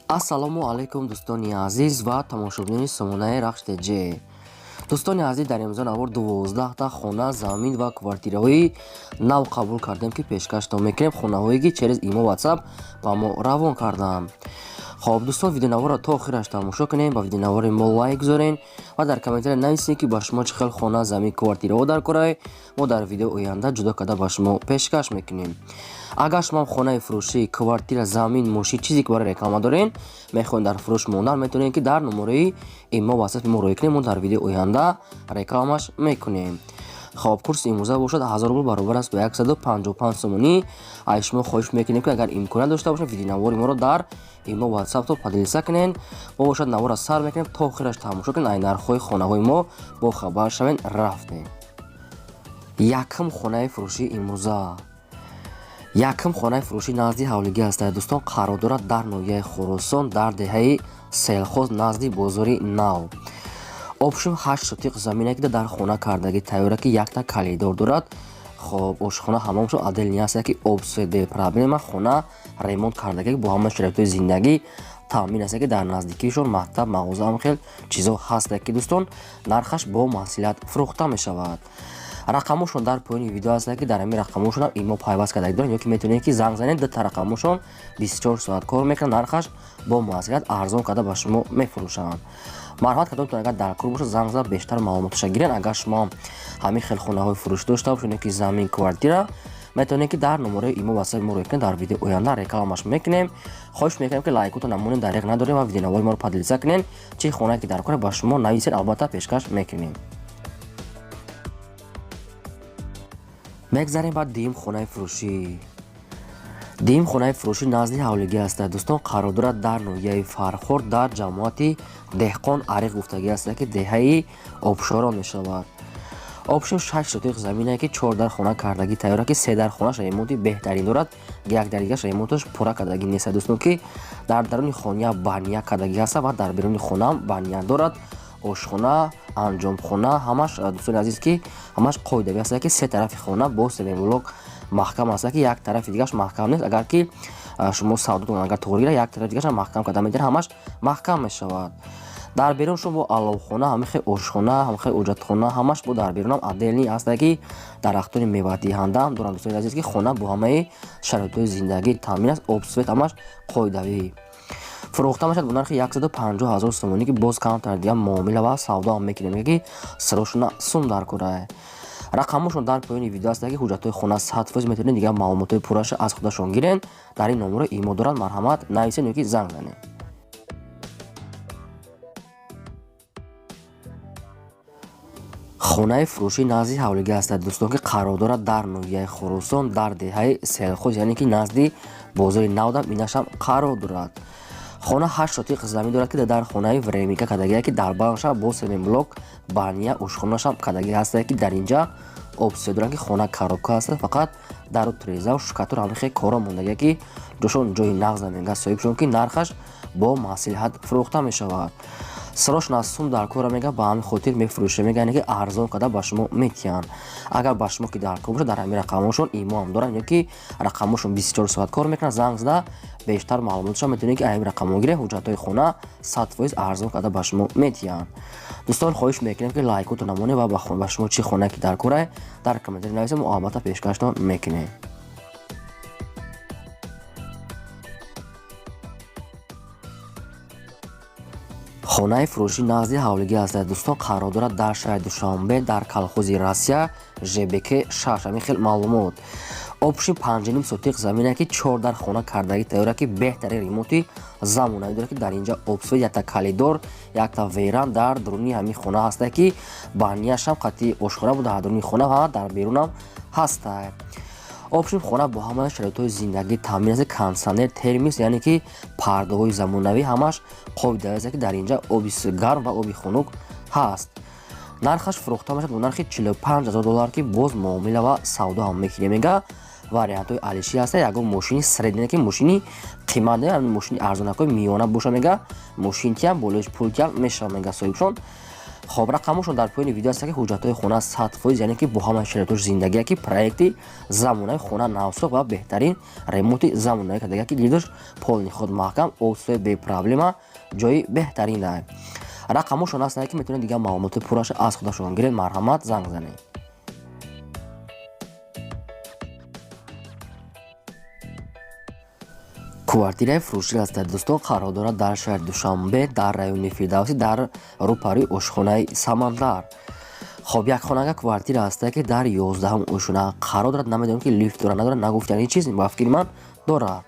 Ассалому алайкум, дӯстони азиз ва тамошобинони сомонаи Рахш ТЖ. Дӯстони азиз, дар имрӯза навор 12та хона, замин ва квартираҳои нав қабул кардем, ки пешкаштон мекунем, хонаҳое ки через имо, Ватсап ба мо равон карданд. Хоб, дӯстон, видеонаворро то охираш тамошо кунем, ба видеонавори мо лайк гузорен ва дар комментария нависед, ки ба шумо чӣ хел хона, замин, квартираҳо дар кораи мо дар видеои оянда ҷудо карда ба шумо пешкаш мекунем. Агар шумо хонаи фурӯшӣ, квартира, замин, мошин, чизе ки барои реклама дорен, мехоҳед дар фурӯш мондан, метавонед, ки дар номерои имо, Ватсапи мо рӯй кунем, мо дар видеои оянда рекламаш мекунем. Хоб, курси имрӯза бошад, 1000 рубл баробар аст ба 155 сомонӣ. Аз шумо хоҳиш мекунем, ки агар имконият дошта бошад, видеонавори моро дар имо, Ватсапто поделиться кунен. Мо бошад наворро сар мекунем, то охираш тамошо кунем, ай нархҳои хонаҳои мо бохабар шавен. Рафтем. Якум хонаи фурӯшии имрӯза, якум хонаи фурӯшӣ назди ҳавлигӣ ҳастад, дӯстон, қарор дорад дар ноҳияи Хуросон, дар деҳаи Селхоз, назди бозори нав. Общем, 8 сотиқ замине, ки дар хона кардагӣ тайёра, ки якта калидор дорад. Хоб, ошхона, ҳамомшо отдельный ҳаста, ки об, свет бе проблема, хона ремонт кардагӣ, бо ҳама шароитҳои зиндагӣ таъмин аст, ки дар наздикиашон мактаб, мағоза, ҳам хел чизо ҳаста, ки, дӯстон, нархаш бо маслиҳат фурӯхта мешавад. Рақамошон дар поёни видео аст, ки дар ҳамин рақамошонам имо пайваст кардаги дорем, ё ки метавонед, ки занг занед. Дута рақамошон 24 соат кор мекунад. Нархаш бо маслиҳат арзон карда ба шумо мефурӯшанд. Марҳамат, кадомтон агар дар кор бошад, занг зада бештар маълумоташа гирен. Агар шумо ҳамин хел хонаҳои фурӯшӣ дошта бошед ё ки замин, квартира, метавонед, ки дар номерои имо, Ватсапи мо рӯй кунед, дар видеои оянда рекламаш мекунем. Хоҳиш мекунем, ки лайкотон намонед, дареғ надорем ва видеонавори моро поделиться кунед. Чӣ хонае ки дар кора, ба шумо нависед, албатта пешкаш мекунем. Мегзарем ба дуюм хонаи фурӯшӣ. Дуюм хонаи фурӯшӣ назди ҳавлигӣ ҳастад, дӯстон, қарор дорад дар ноҳияи Фархор, дар ҷамоати Деҳқон Ариқ гуфтагӣ ҳастад, ки деҳаи Обшорон мешавад. Общем, 6 сотиқ замине, ки чор дар хона кардагӣ тайёра, ки се дар хонаш ремонти беҳтарин дорад, як дар дигаш ремонташ пурра кардагӣ нест, дӯстон, ки дар даруни хония баня кардагӣ ҳаста ва дар беруни хонаам баня дорад. Ошхона, анҷомхона, ҳамаш, дӯстони азиз, ки ҳамаш қоидавӣ ҳаста, ки се тарафи хона бо семенблок маҳкам аста, ки як тарафи дигаш маҳкам нест. Агар ки шумо савдотон агар туғри гирад, як тарафи дигаша маҳкам карда медиҳад, ҳамаш маҳкам мешавад. Дар берун шумо бо аловхона, ҳамихел ошхона, ҳамихел ҳоҷатхона, ҳамаш бо дар берунам отдельный ҳаста, ки дарахтони мевадиҳандаам доранд. Дӯстони азиз, ки хона бо ҳамаи шароитҳои зиндагӣ таъмин аст, об, свет ҳамаш қоидавӣ. Фурӯхта мешавад бо нархи 150 ҳазор сомонӣ, ки боз камтар дига муомила ва савдо ҳам мекунем, ки сирошона сум дар кора. Рақамошон дар поёни видео аст, ки ҳуҷҷатҳои хона 100%, метавонед дигар маълумотҳои пурраша аз худашон гирен. Дар ин номеро имо доранд, марҳамат, нависед ё ки занг занед. Хонаи фурӯшӣ назди ҳавлигӣ ҳастад, дӯстон, ки қарор дорад дар ноҳияи Хуросон, дар деҳаи Селхоз, яъне ки назди бозори навдам инашам қарор дорад. Хона 8 сотиқ замин дорад, ки дар хонаи временка кардагия, ки дар банша бо семенблок баня, ошхонашам кардагӣ ҳастае, ки дар инҷа об, свет доранд, ки хона коробка ҳаста, фақат дару трезаву штукатур, ҳамихел коро мондагия, ки ҷошон ҷои нағз намега соҳибшон, ки нархаш бо маслиҳат фурӯхта мешавад. Сирошон аз сум дар кора мега, ба ҳамин хотир мефурӯша мега, яъне ки арзон карда ба шумо метиҳанд. Агар ба шумо ки дар кор бошад, дар ҳамин рақамошон имо ҳам доранд, ё ки рақамошон 24 соат кор мекунанд, занг зада бештар маълумотшон метавонед, ки ҳамин рақамҳо гиред. Ҳуҷҷатҳои хона 100% арзон карда ба шумо метиҳанд. Дӯстон, хоҳиш мекунем, ки лайкотон намонед ва ба шумо чӣ хонае ки дар корае, дар комментария нависед, мо албатта пешкаштон мекунем. Хонаи фурӯшӣ назди ҳавлигӣ ҳастад, дӯстон, қарор дорад дар шаҳри Душанбе, дар колхози Россия, ЖБК 6, ҳамин хел маълумот. Общем, 5,5 сотиқ замине, ки чор дар хона кардагӣ тайёра, ки беҳтарин ремонти замонавӣ дорад, ки дар инҷа об, свет, якта калидор, якта веран дар дуруни ҳамин хона ҳаста, ки баняшам қатъи ошхона бу дар дуруни хона ва дар берунам ҳаста. Общем, хона бо ҳамаи шароитҳои зиндагӣ таъмин аст, кондитсионер, термис, яъне ки пардаҳои замонавӣ, ҳамаш қобил аст, ки дар инҷа оби гарм ва оби хунук ҳаст. Нархаш фурӯхта мешавад бо нархи 45 ҳазор доллар, ки боз муомила ва савдо ҳам мекунем мега. Вариантҳои алиши ҳаста, ягон мошини средний, ки мошини қимат не, мошини арзонакои миёна боша мега, мошинтиам болоиш пултиам мешавад мега соҳибшон. Хоб, рақамошон дар поёни видео аст, ки ҳуҷҷатҳои хона 100%, яъне ки бо ҳамаи шароитош зиндагия, ки проекти замонави, хона навсохт ва беҳтарин ремонти замонавӣ кардага, ки лидош полный худ маҳкам, обсӯи бепроблема, ҷои беҳтарин дай. Рақамошон ҳастанд, ки метавонед дигар маълумоти пурраша аз худашон гиред. Марҳамат, занг занед. Квартираи фурӯшӣ аст, дӯстон, қарор дорад дар шаҳри Душанбе, дар райони Фирдавсӣ, дар рӯпарӯи ошхонаи Самандар. Хоб, якхонага квартира ҳаста, ки дар 11-ум ошхона қарор дорад. Намедонам, ки лифт дорад, надорад, нагуфтан ин чиз, ба фикри ман дорад.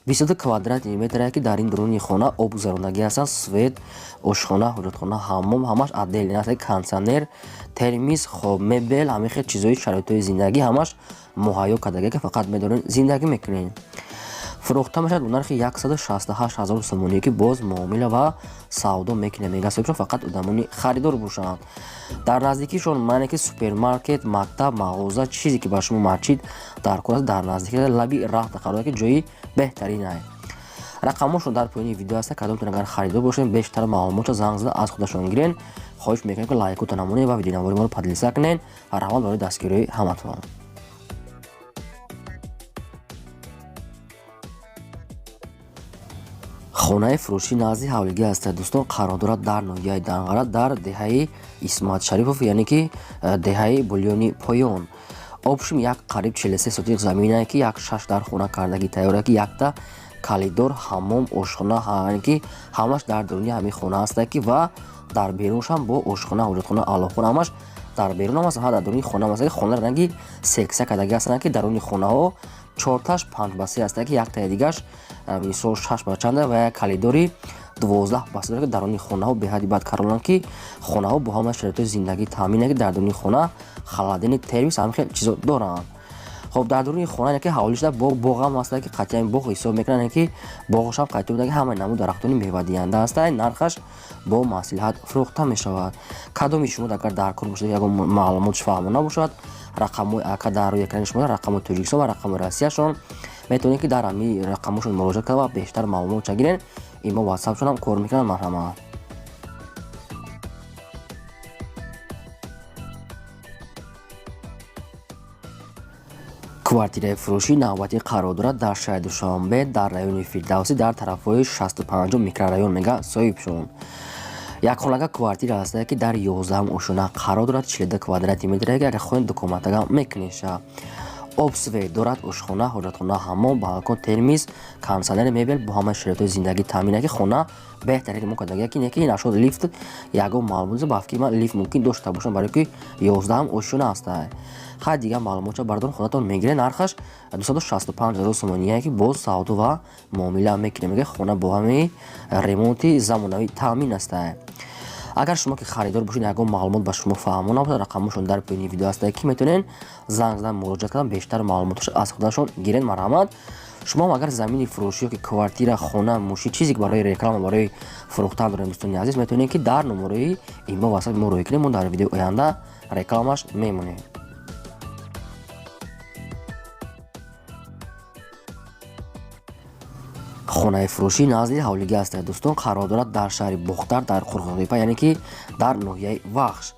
22 квадратный метре, ки дар ин дуруни хона обгузарондагӣ ҳастанд, свет, ошхона, ҳоҷатхона, ҳаммом ҳамаш отдельно аст, кондитсионер, термис, хоб, мебел, ҳамин хел чизҳои шароитҳои зиндагӣ ҳамаш муҳайё кардагӣ, ки фақат медорем, зиндагӣ мекунем. Фурӯхта мешавад бо нархи 168 ҳазор сомонӣ, ки боз муомила ва савдо мекунем, мега соҳибшон фақат одамони харидор бошанд. Дар наздикишон маъне ки супермаркет, мактаб, мағоза, чизе ки ба шумо масҷид дар кор аст, дар наздики лаби раҳ қарор дорад, ки ҷои беҳтарин. Рақамошон дар поёни видео аст. Кадомтон агар харидор бошед, бештар маълумотро занг зада аз худашон гирен. Хоҳиш мекунем, ки лайкота намонед ва видеонавори моро поделиться кунед. Раҳмат барои дастгириҳои ҳаматон. Хонаи фурӯшӣ назди ҳавлигӣ аст, дӯстон, қарор дорад дар ноҳияи Данғара, дар деҳаи Исмат Шарипов, яъне ки деҳаи Булёни Поён. Общем, як қариб 43 сотих заминае, ки як шаш дар хона кардагӣ тайёра, ки якта калидор, ҳаммом, ошхона, яъне ки ҳамаш дар дуруни ҳамин хона ҳаста, ки ва дар беруншам бо ошхона, ҳоҷатхона, алоҳхона ҳамаш дар берунам аст, ҳа дар дуруни хона аст, ки хона ранги секса кардагӣ ҳастанд, ки даруни хонаҳо чорташ 5 ба 3 аст, ки яктаи дигаш мисол 6 ба чанда ва як калидори 12 ба 3 дорад, ки даруни хонаҳо беҳади бад кароланд, ки хонаҳо бо ҳама шароитҳои зиндагӣ таъмин, ки дар дуруни хона холодильник, термис, ҳамин хел чизо доранд. Хоб, дар дуруни хона яке ҳавлӣ шуда бо боғам ҳаста, ки қатъиян боғ ҳисоб мекунанд, ки боғашам қайд ки ҳамаи намуд дарахтони мевадиҳанда ҳаста. Нархаш бо маслиҳат фурӯхта мешавад. Кадоми шумо агар дар кор бошад, ягон маълумотш фаҳмо набошад, рақамҳои ака дар рӯи экрани шумо, рақамҳои Тоҷикистон ва рақамҳои Россияшон, метавонед, ки дар ҳамин рақамҳошон муроҷиат карда ва бештар маълумотша гирен. Имо, ватсапшон ҳам кор мекунанд. Марҳамат. Квартираи фурӯшӣ навбатӣ қарор дорад дар шаҳри Душанбе, дар райони Фирдавсӣ, дар тарафҳои 65-ум микрорайон, мега соҳибшон. Якхонага квартира ҳаста, ки дар 11-ум ошёна қарор дорад, 42 квадратный метр, ки агар хоҳед, дукомнатага мекунеша. Об, свет дорад, ошхона, ҳоҷатхона, ҳаммом, балкон, термис, кондитсионер, мебел бо ҳамаи шароитҳои зиндагӣ таъмин, ки хона беҳтарин мо кардагия, ки не ки нашуд лифт, ягон маълумот, ба фикри ман, лифт мумкин дошта бошам, барои ки 11-ум ошёна ҳаста. Хай, дигар маълумотча бардор худатон мегиред. Нархаш 265 ҳазор сомоние, ки боз савдо ва муомила мекунем. Мега хона бо ҳамаи ремонти замонавӣ таъмин аста. Агар шумо ки харидор бошед, ягон маълумот ба шумо фаҳмо набошад, рақамҳошон дар поёни видео ҳаста, ки метавонед занг задан, муроҷиат кардан, бештар маълумоташо аз худашон гиред. Марҳамат. Шумо агар замини фурӯшӣ ё ки квартира, хона, мошин, чизе ки барои реклама, барои фурӯхтан дорем, дӯстони азиз, метавонед, ки дар номерои имо, ватсапи мо рӯй кунед, мо дар видеои оянда рекламаш мемонем. Хонаи фурӯшӣ назди ҳавлигӣ аст, дӯстон, қарор дорад дар шаҳри Бохтар, дар Қурғонтепа, яъне ки дар ноҳияи Вахш.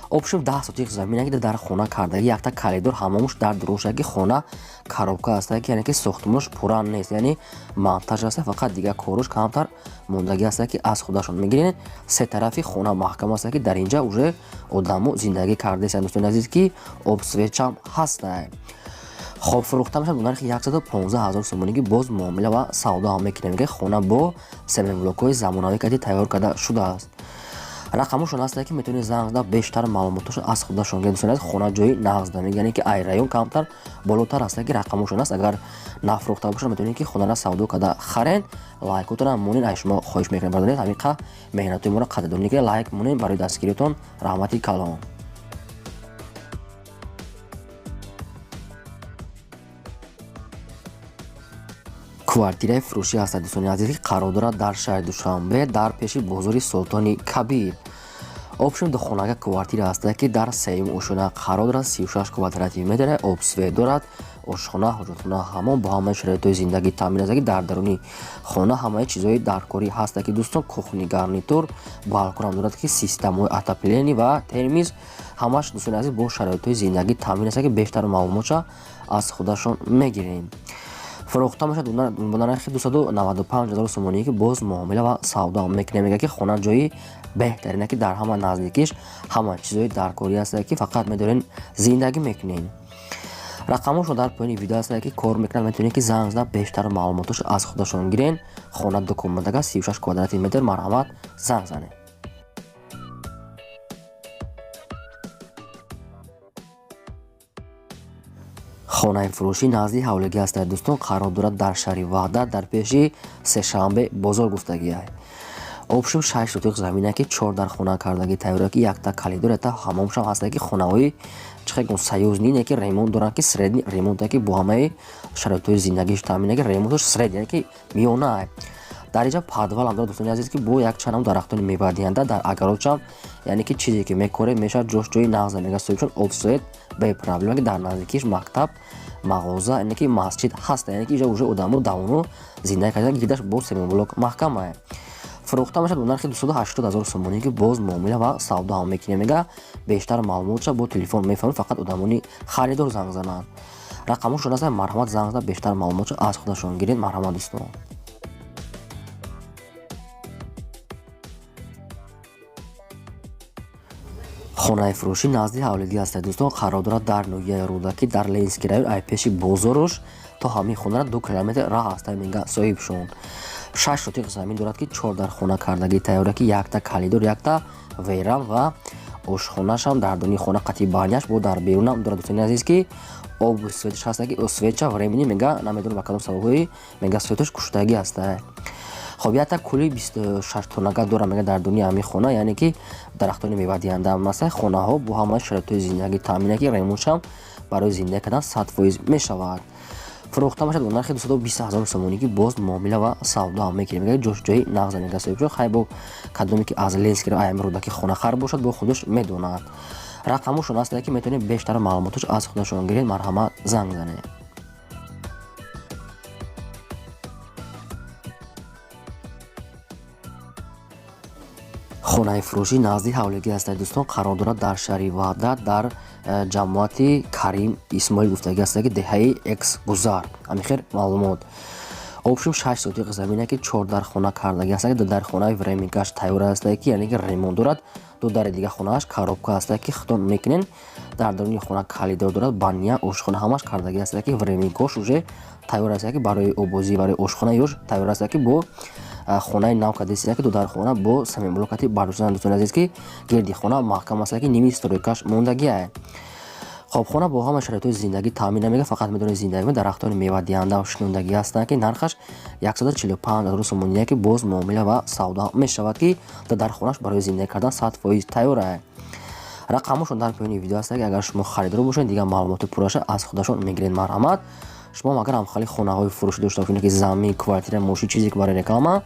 Общем, 10 сотих замина, ки дар хона кардагӣ, якта калидор, ҳаммомуш дар дуруша, ки хона коробка аста, ки яъне ки сохтмонаш пурра нест, яъне монтаж аста, фақат дигар корош камтар мондагӣ аста, ки аз худашон мегиред. Се тарафи хона маҳкам аста, ки дар инҷа уже одамо зиндагӣ кардаистанд, дӯстони азиз, ки об, светчам ҳаста. Хоб, фурӯхта мешавад бо нархи 115 ҳазор сомонӣ, ки боз муомила ва савдо ҳам мекунем. Ки хона бо семенблокҳои замонавӣ кади тайёр карда шудааст. Рақамошон ҳаста, ки метавонед занг зада, бештар маълумоташо аз худашон гиред. Дӯстони азиз, хона ҷои нағз да, яъне ки ай район камтар болотар аста, ки рақамошон аст. Агар нафурӯхта бошад, метавонед, ки хонаро савдо карда харен. Лайкотонам монед, ай шумо хоҳиш мекунем, бардоред, ҳамин қа меҳнатҳои моро қадрдонӣ кунед, лайк монед. Барои дастгириятон раҳмати калон. Квартираи фурӯшӣ ҳастад, дӯстони азиз, ки қарор дорад дар шаҳри Душанбе, дар пеши бозори Султони Кабир. Общем, духонага квартира ҳаста, ки дар сеюм ошёна қарор дорад, 36 квадрати метр, об, свет дорад, ошхона, ҳоҷатхона, ҳамон бо ҳамаи шароитҳои зиндагӣ таъмин аст, ки дар даруни хона ҳамаи чизҳои даркорӣ ҳаста, ки дӯстон, кухонный гарнитур, балконам дорад, ки системаҳои отопление ва термоз ҳамаш, дӯстони азиз, бо шароитҳои зиндагӣ таъмин аст, ки бештар маълумотша аз худашон мегирем. Фурӯхта мешавад бо нархи 295 ҳазор сомонӣ, ки боз муомила ва савдо мекунем. Мегӯяд, ки хона ҷои беҳтарине, ки дар ҳама наздикиш ҳама чизҳои даркорӣ ҳастад, ки фақат медорен зиндагӣ мекунем. Рақамошон дар поёни видео ҳастад, ки кор мекунад, метавонед, ки занг зада бештар маълумотошо аз худашон гирен. Хона дукомнатага, 36 квадрати метр. Марҳамат, занг занед. Хонаи фурӯшӣ назди ҳавлигӣ ҳастад, дӯстон, қарор дорад дар шаҳри Ваҳдат, дар пеши Сешанбе бозор гуфтагиай. Общем, 6 сотиқ замина, ки чор дар хона кардагӣ тайёра, ки якта коридор, якта ҳамомшам ҳаста, ки хонаҳои чихел союзный не, ки ремонт доранд, ки средний ремонт, ки бо ҳамаи шароитҳои зиндагиш таъмин, ки ремонташ средний, ки миёна. Дар инҷа подвалам дорад, дӯстони азиз, ки бо якчанд дарахтони мевадиҳанда дар огородшам, яъне ки чизе ки мекорем, мешавад, ҷош ҷои нағза, мега соҳибшон, об, свет бе проблема, ки дар наздикиш мактаб, мағоза, яъне ки масҷид ҳаст, яъне ки инҷа уже одамо давоно зиндагӣ кардан, гирдаш бо семенблок маҳкамае. Фурӯхта мешавад бо нархи 280 ҳазор сомонӣ, ки боз муомила ва савдо ҳам мекунем. Мега, бештар маълумотша бо телефон мефаҳмед, фақат одамони харидор занг зананд. Рақамошон аст, марҳамат, занг зада бештар маълумотша аз худашон гиред. Марҳамат, дӯстон. Хонаи фурӯшӣ назди ҳавлигӣ ҳастад, дӯстон, қарор дорад дар ноҳияи Рӯдакӣ, дар Ленинский район. Ай пеши бозоруш то ҳамин хонара 2 километр раҳ ҳаста. Мега соҳибшон, 6 сотиқ замин дорад, ки чор дар хона кардагӣ тайёра, ки якта коридор, якта веранда ва ошхонашам дар дони хона қатъи баняш бо дар берунам дорад, дӯстони азиз, ки обу светаш ҳаста, ки светча временный, мега, намедонам ба кадом сабабҳои, мега, светаш куштагӣ ҳаста. Хоб, якта кули 26 тоннага дорам, мега, дар дуни ҳамин хона, яъне ки дарахтони мевадиҳанда ҳам ҳаста. Хонаҳо бо ҳамаи шароитҳои зиндагӣ таъмина, ки ремонтшам барои зиндагӣ кардан 100% мешавад. Фурӯхта мешавад бо нархи 220 ҳазор сомонӣ, ки боз муомила ва савдо ҳам мекунем. Мега, ҷош ҷои нағза, мега соҳибшон. Хай, бо кадоме ки аз Ленинский аями Рӯдакӣ хонахар бошад, бо худаш медонад. Рақамошон ҳастае, ки метавонед бештар маълумотош аз худашон гиред. Марҳамат, занг занед. Хонаи фурӯшӣ назди ҳавлигӣ ҳастад, дӯстон, қарор дорад дар шаҳри Ваҳдат, дар ҷамоати Карим Исмоил гуфтагӣ ҳастад, ки деҳаи Экс Гузар. Ҳамин маълумот. Общем, 6 сотиқ замина, ки чор дар хона кардагӣ ҳастад, ду дар хонаи временкаш тайёр ҳастад, ки яъне ки ремонт дорад, ду дари дига хонааш коробка ҳастад, ки худтон мекунен. Дар даруни хона коридор дорад, баня, ошхона ҳамаш кардагӣ ҳастад, ки временкош уже тайёр ҳастад, ки барои обозӣ, барои ошхона ёш тайёр ҳастад, ки бо хонаи нав кардесия, ки ду дар хона бо цементблокати бардоштан, дӯстони азиз, ки гирди хона маҳкам ҳастад, ки ними стройкаш мондагиа. Хоб, хона бо ҳама шароитҳои зиндагӣ таъмин намега, фақат медонед зиндагӣ, дарахтони мевадиҳанда шинондагӣ ҳастанд, ки нархаш 145 ҳазор сомоние, ки боз муомила ва савдо мешавад, ки дар хонаш барои зиндагӣ кардан 100% тайёр. Рақамошон дар поёни видео ҳастад, ки агар шумо харидор бошед, дигар маълумоти пурраша аз худашон мегиред. Марҳамат, шумо агар ҳамхали хонаҳои фурӯшӣ дошта бошед, ки замин, квартира, мошин, чизе ки барои реклама,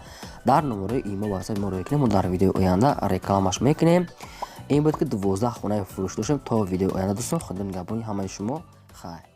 дар номерои имо васат мо рӯй кунем, мо дар видеои оянда рекламаш мекунем. Ин буд, ки 12 хонаи фурӯшӣ доштем. То видеои оянда, дӯстон, худо нигаҳбони ҳамаи шумо. Хайр.